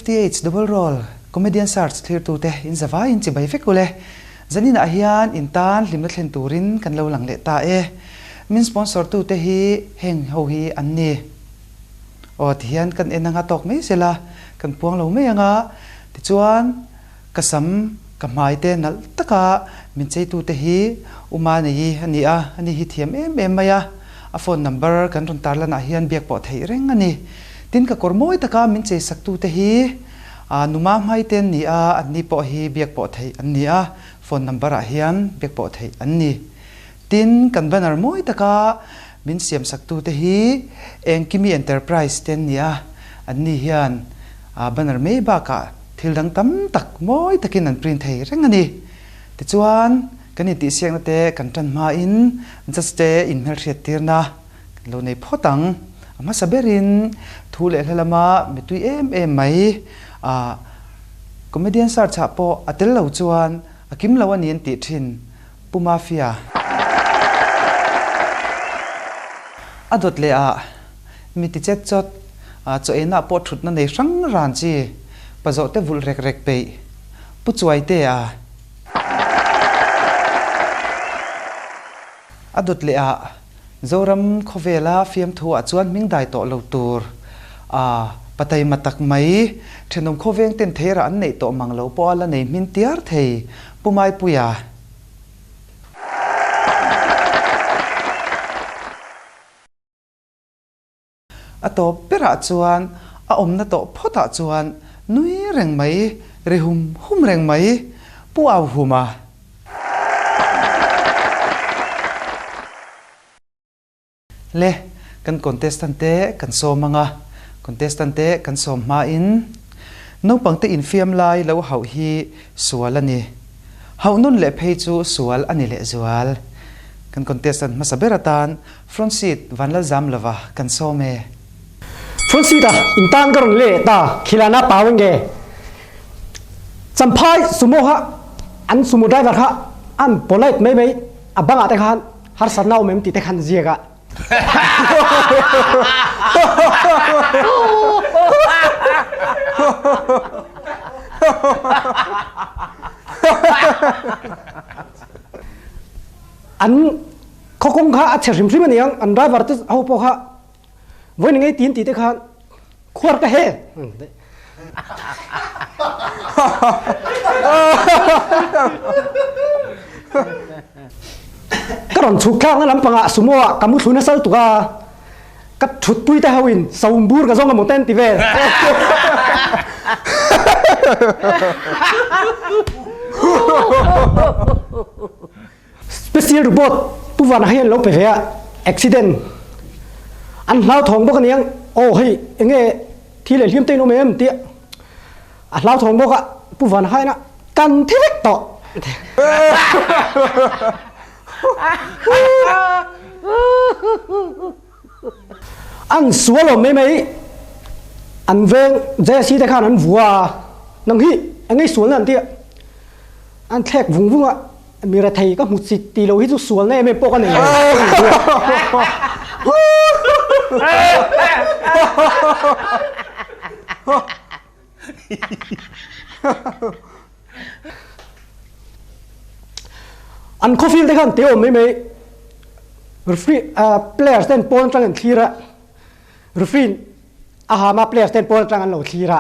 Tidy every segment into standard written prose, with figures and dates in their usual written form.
FTH Double Role Comedian Search thlirtute in zavaiin chibai vek ule. Zaninah hian in tan hlimna thlen turin kan lo lang leh ta e. Min sponsor tute hi heng ho hi an ni. Aw tihian kan en anga tawk mai sela kan puang lo mai anga tichuan ka sam ka hmai te nalh taka min cheitute hi U Manei a ni a, ani hi thiam em em mai a, a phone number kan rawn tarlanah hian biak pawh theih reng a ni. Tin ka kawr mawi taka min cheisak tute hi Numa hmai te an ni a, anni pawh hi biak pawh theih an ni a, phone number ah hian biak pawh theih an ni. Tin, kan banner mawi taka min siamsaktute hi Engkimi Enterprise te an ni a, anni hian banner mai bakah thil dang tam tak mawi takin an print thei reng a ni. Tichuan, kan intihsiakna te kan tan hmain judge te inhmelhriat tirna kan lo nei phawt ang. A hmasa berin thu leh hla lama mitui em em mai comedian search ah pawh a tel lo chuan a kim lo a ni an tih thin. Pu Mafia. A dawt leh ah mi ti chet chawt, chaw einah pawh thutna nei hrang ran chi, pa zawh te vulh rek rek peih, Pu Chuaite a. A dawt leh ah Zoram khawvela fiamthu ah chuan hming dai tawh lo tur a pa taima tak mai, thenawm khawveng ten theirah an neih tawh mang lo pawh a la nei hmin tiar thei, Pu Maipuia. A tawp berah chuan a awmna tawh phawtah chuan nui reng mai, ri hum hum reng mai, Pu Auhuma. Le, kan contestant te kan sawm ang a, contestant te kan sawm hmain naupang te infiam lai lo hauh hi sual a ni. Hauh nun leh phei chu sual a ni lehzual. Kan contestant hmasa ber atan front seat Vanlalzam lova kan sawm e. Front seat a in tan ka rawn leh ta khilana pau nge Champhai sumo kha an sumo driver kha an polite mai mai a bangah te khan Harsatna awm em tih te khan ziak a. An khawkawng kha a chhe hrim hrim a niang, an driver te ho pawh kha vawiin ngei tin tih te khan khuar ka he. Ka rawn chhuk thlakna lampangah sumo ah ka mu thlu nasa lutuk a, ka thutpui te ho in Saumbur ka zawng emaw te an ti vel. Special report Pu Vana hi an lo pe ve a, accident an hlauthawng bawk aniang, aw hei enge thi leh hliam te in awm em tih a hlauthawng bawk a, Pu Vana hian a kan thi vek tawh. An sual awm mai mai, an veng JC te khan an vua a, nang hi enge sualna an ti a, an thlek vung vung a. Mi rethei ka hmu chik tih loh hi chu sualna em em pawh ka nei lo. An khawfil te khan te awm mai mai referee players ten pawn atang an thlir a, referee a hama players ten pawn atang an lo thlir a.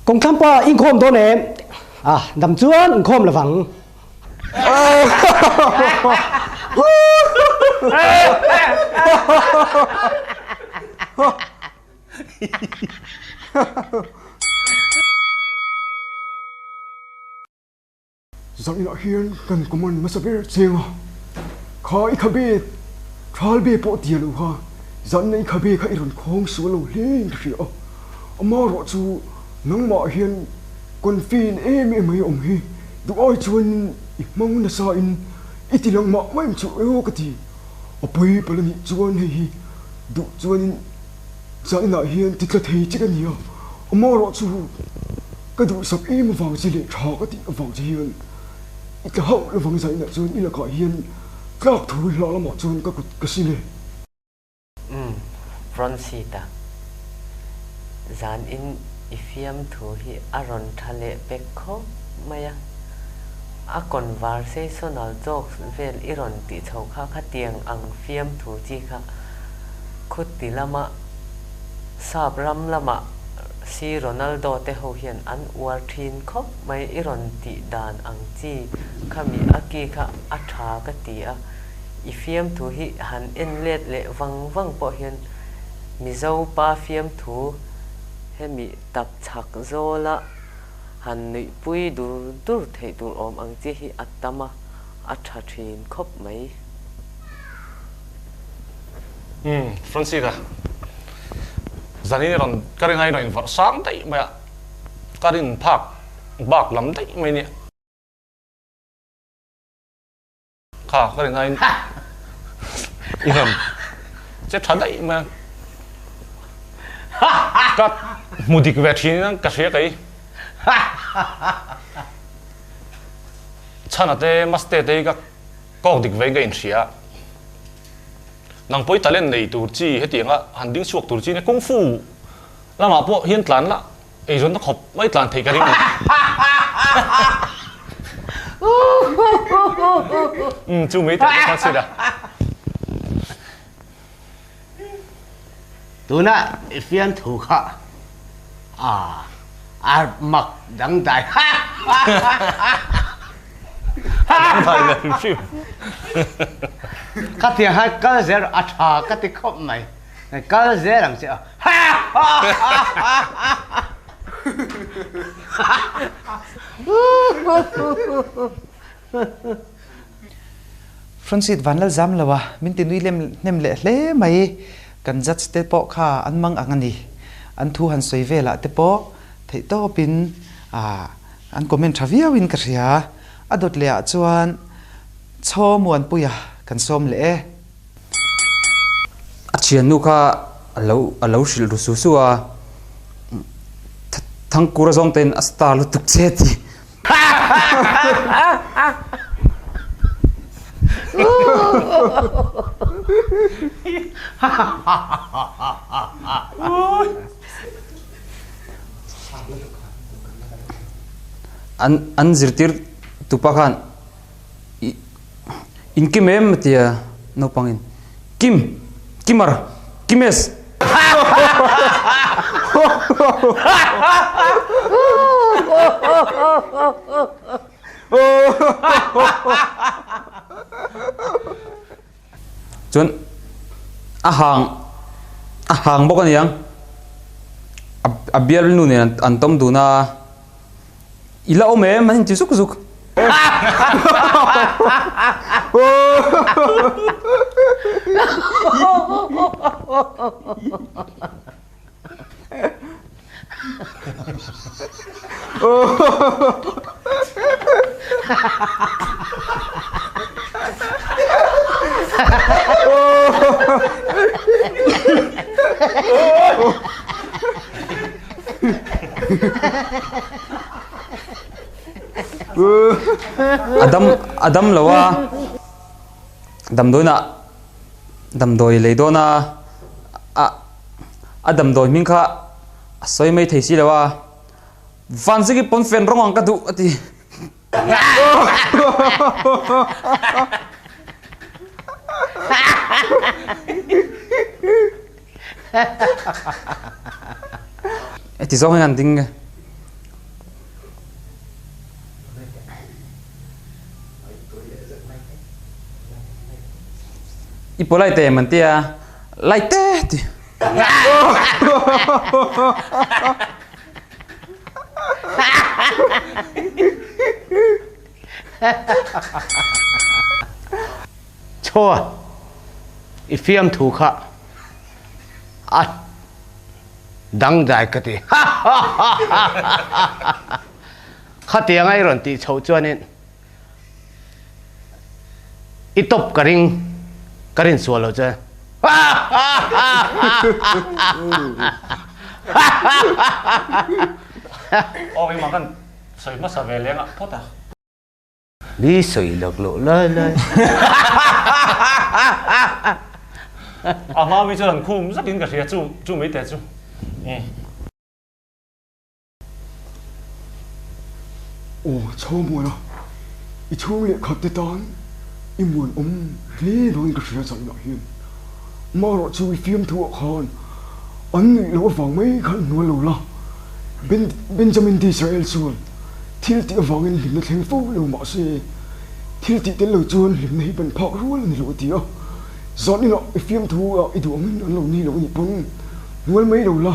Kawngthlampa inkhawm dawn em? Ah, dam chuan inkhawm lovang. Zaninah hian kan command hmasa ber cheng a, kha i khabe thal be pawh tia lo kha zanna i khabe kha i rawn khawng sual lo hle in ka hria a, amaherawh chu nangmah hian confin em em mai awm hi duh ai chuan i hmang nasa in i ti lang mah mah em chu emaw ka ti, a pawi pal anih chuan hei hi duh chuan in Zaninah hian ti tla thei che ka ni a, amaherawh chu ka duhsak em avang che leh tha ka tih avang che hian. I tla hauh lovang zainah chuan i lakah hian tlak thu hla lamah chuan ka kut ka sil e. Umm, front seat a zanin i fiamthu hi a rawn tha leh pek khawp mai a. A conversational jokes vel i rawn tih chho kha khatiang ang fiamthu chi kha khuti lama sap ram lama si Ronaldo te ho hian an uar thin khawp mai i rawn tih dan ang chi khami a ki kha a tha ka ti a. I fiamthu hi han en let leh vang vang pawh hian Mizo pa fiamthu hemi tap chhak zawla han nuihpui dur dur theih tur awm ang chi hi a tam a, a tha thin khawp mai. Umm, Francis-a, zanin i rawn ka rin aiin rawn invarh sang daih mai a, ka rin phak bak lam daih mai nia. Kha ka rin aiin i rawn che tha daih mai a, ka hmu dik ve thin in ka hria kei. Chhana te Maste te hi ka kawk dik ve in ka inhria a, nang pawh i talent nei tur chi hetianga han ding chhuak tur chi nia kung fu lamah pawh hian tlan la. Eizawnna khawp mai tlan theih ka ring lo. Umm chu mai teh kha chhit a. Tuna i fiamthu kha a a mak dangdai ha ha ha. A dangdai ve hrim hrim. Khatiang khan kal zel a tha ka ti khawp mai. Kal zel ang che a. Front seat van lal zam lo a, min ti nui lem hnem leh hle mai. Kan judge te pawh kha an mang ang a ni. An thu han sawi velah te pawh theih tawpin an comment tha viau in ka hria. A dawt leh ah chuan Chaw Muanpuia kan sawm leh e. A thiannu kha a lo a lo hrilh ru su su a, Thangkura zawng tein a star lutuk che ti. An an zirtir tupa khan In kim em a ti a naupangin Kim! Kimar! Kimes! Chuan a hang a hang bawk a niang a bialnu nen an tawm dun a. I la awm em? An inti zuk zuk. A dam a dam lo a, damdawiinah damdawi lei dawn a, a a damdawi hming kha a sawi mai thei si lo a, Vanziki pawnfen rawng ang ka duh a ti. Heti zawng hian an ding e. I polite em an tia light e ti. Chaw i fiamthu kha a dangdai ka ti. Khatianga i rawn tih chhoh chuanin i tawp ka ring ka rin sual lo che. Aw engmah kan sawi hmasa ve leng ah phawt a. Mi sawi lak loh lai lai. A hma mi chuan an khum zakin ka hria chu chu mai teh chu. Aw chho muan a, i chhung leh khat te tan i muan awm hle dawn ka hria changah hian marawh chu i fiamthu ah khan an nuih loh avang mai khan hnual lo la, Benjamin Disrael chuan thil tih avangin hlimna thleng fo lo mahse thil tih tel lo chuan hlimna hi ban phak rual a ni lo a ti a, zan inah i fiamthu ah i duh angin an lo ni lo a nih pawn hnual mai lo la.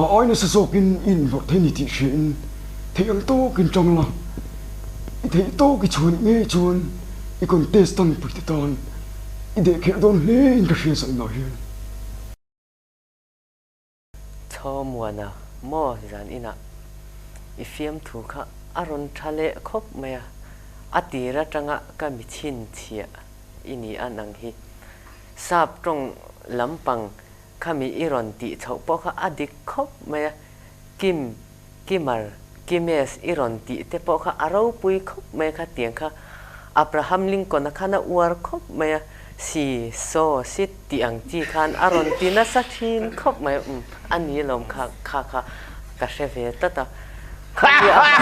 A ai nasa zawkin i inhlawh thei ni tih hriain theih ang tawkin tang la, i theih tawk i chhuan ngei chuan i contestant puite tan i dehkhelh dawn hle in ka hria zan lah hian. Chho Muana, maw zan inah i fiamthu kha a rawn tha leh khawp mai a, a tir atanga ka mi chhinchhiah i ni a nang hi. Sap tawng lampang Khami i rawn tih chhoh pawh kha a dik khawp mai a, Kim, Kimar, Kimes i rawn tih te pawh kha a ropui khawp mai a kha tiang kha Abraham Lincoln a khan a uar khawp mai a, si, so, sit tih ang chi khan a rawn ti nasa thin khawp mai a, umm a ni lawm kha kha kha ka hre ve tlat a, khami avang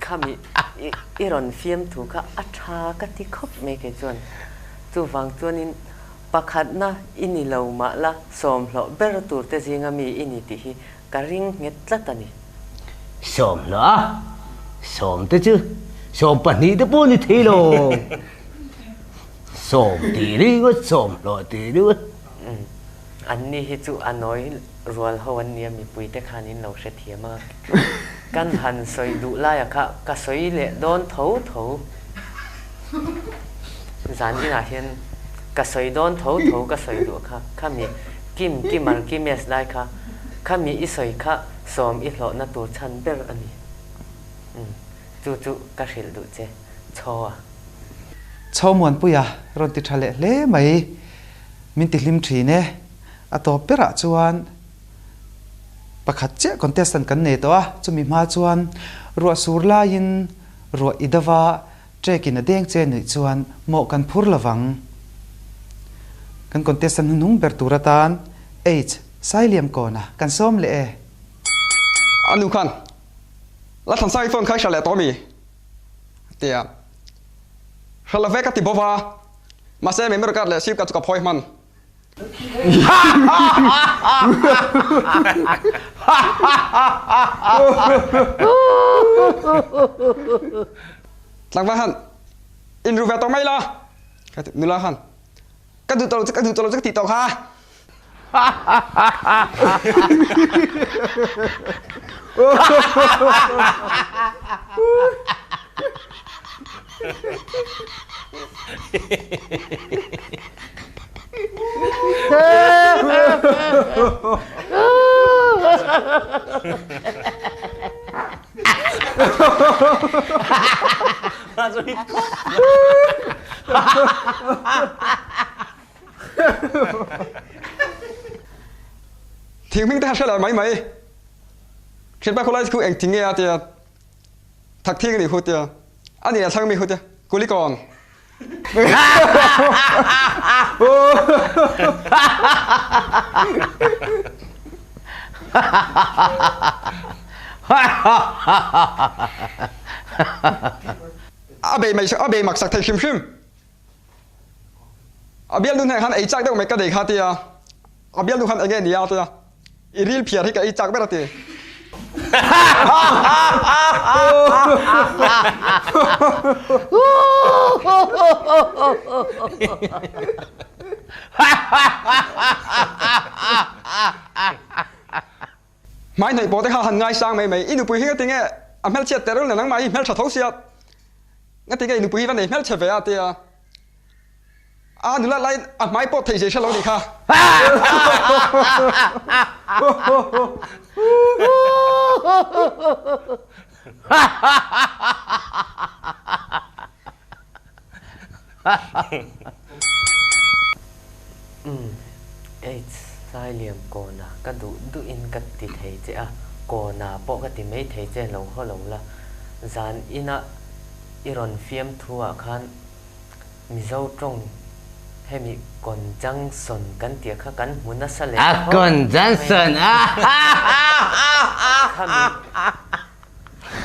khami i rawn fiamthu kha a tha ka ti khawp mai kei chuan. Chuvang chuanin pakhatna i ni lo mah la sawmhlawh ber turte zinga mi i ni tih hi ka ring nghet tlat a ni. Sawmhlawh a? Sawmte chu 12 te pawh ni thei lo. Sawm tih ringawt sawmhlawh tih ringawt. Umm. Anni hi chu a nawi rual ho an nia mipuite khan in lo hrethiam a. Kan han sawi duh laia kha ka sawi leh dawn tho tho. Zan inah hian ka sawi dawn tho tho ka sawi duh kha khami Kim Kimar Kimes lai kha khami i sawi kha sawm i hlawhna tur chhan ber a ni. Umm chu chu ka hrilh duh che Chho a. Chho Muanpuia rawn ti tha leh hle mai. Min ti hlim thin e. A tawp berah chuan pakhat chiah contestant kan nei tawh a, chumi hma chuan ruah sur laiin ruah i dava trek in a deng che nuih chuan mawh kan phur lovang. Kan contestant hnuhnung ber tur atan H. Sailiam Kawna kan sawm leh e. A nu khan la thlan sang i phone kha i hra leh tawh mi? A ti a. Hra lo ve ka ti bawk a. Mahse memory card leh sim card chu ka phawi hman. Tlangval khan in ru ve tawh mai la ka ti nula khan ka duh tawh lo che ka duh tawh lo che ka tih tawh kha. Thing hming te kha hre lo mai mai. Thianpa khawlai khu eng thing nge a tia thak thing a nih khu tia a nih a thlang mi khu tia kulikawn. A bei mai a bei mak sak thei hrim hrim. A bialnu hnenah khan ei chak deuh mai ka nei kha tia, a bialnu khan enge nia tia, i ril phiar hi ka ei chak ber a ti. Hmai hnaih pawh te kha han ngaisang mai mai, i nupui hi ngatinge a hmelchhiat terul nen nangmah hi hmeltha tho sia. Ngatinge i nupui hi va nei hmelchhe ve a tia a nula lai a hmai pawh thei zei hre lo nih kha. Umm Aids Sailiam kawna ka duh duhin ka ti thei che a, kawna pawh ka ti mai thei che lo haw lo la. Zan ina i rawn fiamthu ah khan Mizo tawng hemi conjunction kan tih kha kan hmu nasa leh A khawp mai. conjunction a Khami khami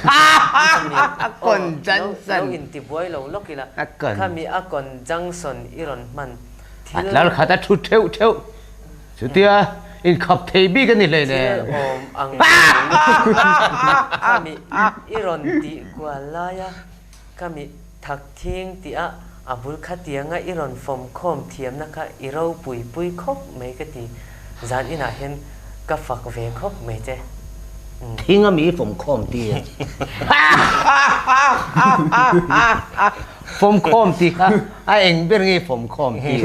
A aw lo conjunction lo intibuai lo lawk ila A con khami a conjunction i rawn hman A thil tlar khat a thu theuh theuh chutia inkhap thei bik a ni hlei Thil nen. awm ang lo khami i rawn tih kual laia khami Thak thing tih a a bul kha tianga i rawn fawm khawm thiamna kha i ropui pui khawp mai ka ti. Zan inah hian ka fak ve khawp mai che. Thing a mi fawm khawm tir. Fawm khawm tih kha a eng ber nge fawm khawm tir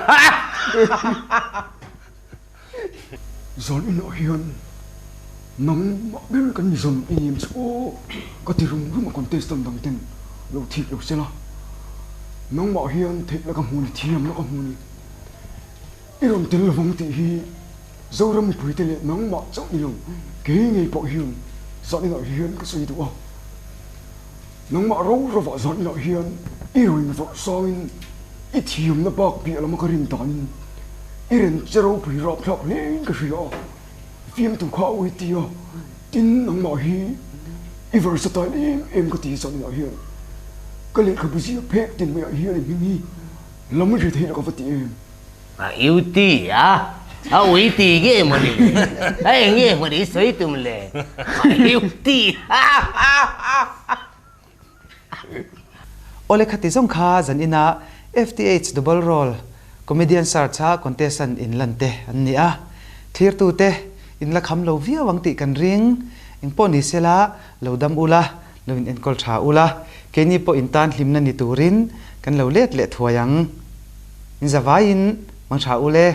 a? Zan inah hian nangmah ber kan ni zawm i nim chu aw ka ti rum rum a contestant dang ten lo thik lo sela nangmah hian theihna ka hmu ni thiamna ka hmu ni i rawn tel lovang tih hi Zoram mipui te leh nangmah chauh ni lo kei ngei pawh hian zan inah hian ka sawi duh a nangmah ro rovah zan inah hian i rawn vawrh sangin i thiamna bak piah lama ka rin danin I ren che ropui rapthlak hlein ka hria a, fiamtu kha a ui ti a, tin nangmah hi i versatile em em ka ti zaninah hian ka lehkhabu zia phek tin maiah hian i hming hi lam ri theih la ka va ti em. A u ti a, a ui ti nge maw ni le, a eng nge maw ni sawi tum le, a u ti ha ha ha ha. Awle khati zawng kha zan ina FTH Double Role Comedian Search a contestant in lan te an ni a, thlirtu te in la kham lo viau ang tih kan ring. Engpawh ni sela lo dam ula, lo in enkawl tha ula, keini pawh in tan hlimna ni turin kan lo let leh thuai ang. In zavaiin mang tha ule.